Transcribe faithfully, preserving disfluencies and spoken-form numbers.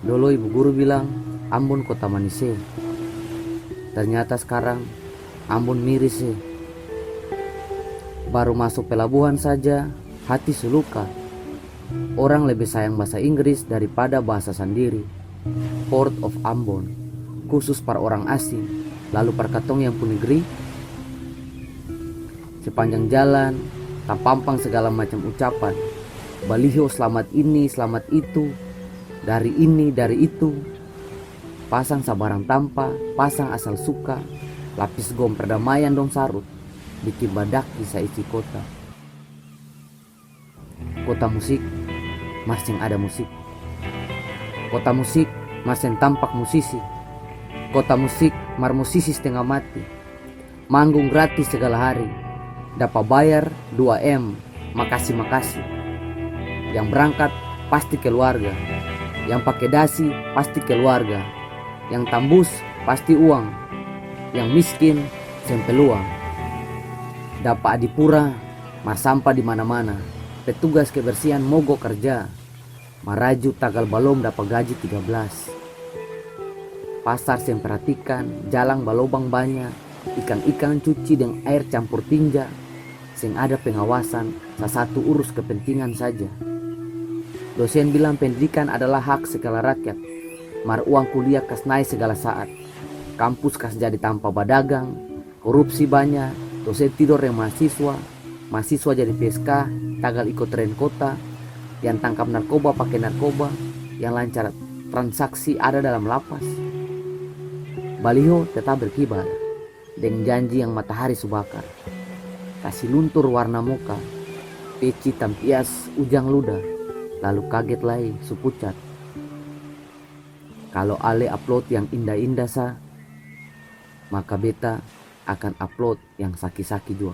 Dolo ibu guru bilang, Ambon kota manis e. Ternyata skarang Ambon miris e. Baru maso pelabuhan saja, hati su luka. Orang lebe sayang bahasa Inggris daripada bahasa sandiri. Port of Ambon, khusus par orang asing, lalu par katong yang pung negeri? Sepanjang jalan, tapampang segala macam ucapan. Baliho slamat ini, slamat itu, dari ini, dari itu. Pasang sabarang tampa, pasang asal suka, lapis gom perdamaian dong sarut, biking badaki saisi kota. Kota musik, mar seng ada musik. Kota musik, mar seng tampak musisi. Kota musik, mar musisi stenga mati. Manggung gratis segala hari. Dapa bayar dua M, makasi-makasi. Yang brangkat pasti keluarga. Yang pake dasi pasti keluarga. Yang tambus pasti uang. Yang miskin seng peluang. Dapa adipura, mar sampa di mana-mana. Petugas kebersihan mogok karja. Maraju tagal balom dapa gaji tiga blas. Pasar seng perhatikan, jalang balobang banya, ikang-ikang cuci deng aer campur tinja, seng ada pengawasan, sasatu urus kepentingan saja. Dosen bilang pendidikan adalah hak segala rakyat, mar uang kuliah kas nae segala saat, kampus kas jadi tampa badagang, korupsi banya, dosen tidor deng mahasiswa, mahasiswa jadi P S K, tagal iko tren kota, yang tangkap narkoba pake narkoba, yang lancar transaksi ada dalam lapas. Baliho tetap berkibar, deng janji yang matahari su bakar. Kasi luntur warna muka, peci tampias ujang luda, lalu kaget lai su pucat. Kalo ale upload yang inda-inda sa, maka beta akan upload yang saki-saki jua.